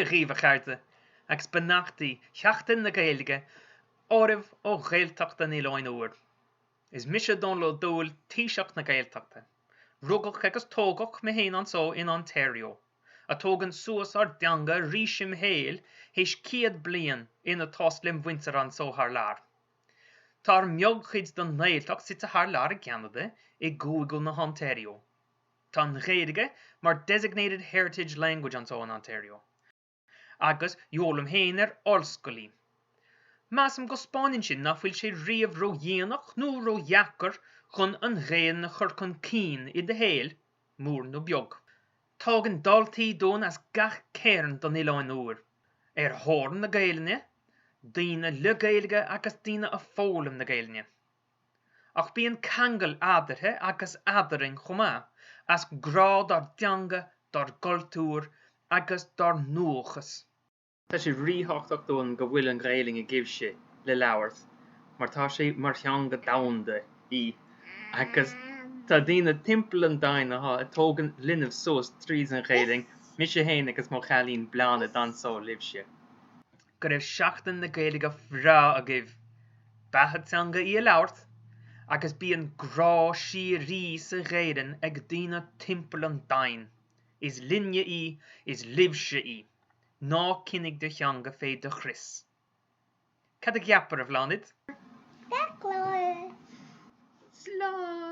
Dia dhaoibh, a chairde, agus beannachtaí Sheachtain na Gaeilge oraibh ó Ghaeltacht an Oileáin Úir. Is mise Dónal Ó Dúill, Taoiseach na Gaeltachta. Rugadh agus tógadh mé féin anso in Ontario, a' tógaint suas ár dteanga arís im shaol théis 100 bliain ina tost lem mhuintir anso thar lear. Tá ár mbeagchuid den nGaeltacht suite thar lear i gCeanada, i gcúigiú na hOntario. Tá an Ghaeilge mar designated heritage language anso in Ontario. Agus d'fhoghlaim féin ar ollscoil í. Measaim go 'spáineann sin ná fuil sé riamh ró-dhéanach nó ró-dheacair chun an Ghaelainn a chur chun cinn i do shaol, mór nó beag. Tágann daltaí dúinn as gach cearn den Oileán Úr. Ar thóir na Gaelainne, daoine le Gaeilge agus daoine a foghlaim na Gaelainne. Ach bíonn ceangal eadarthu agus eadarainn chomh maith, as grá dár dteanga, dár gcultúr agus dár ndúchas. Tá sé ríthábhachtach dúinn go bhfuil an Ghaelainn agaibhse le labhairt mar tá sé mar theanga domhanda í agus tá daoine timpeall an domhain athá ag tógaint linbh suas tríd an Ghaelainn, mise féin agus mo chailín Bláthnaid anso libhse. Go raibh Seachtain na Gaeilge bhreá agaibh! Beatha teanga í a labhairt agus bíonn grá síoraí sa Ghaelainn ag daoine timpeall an domhain. Is linne í, is libhse í. Ná cinnigh do theanga fé do chrios. Cad a cheapair, a Bhláthnaid? Slán!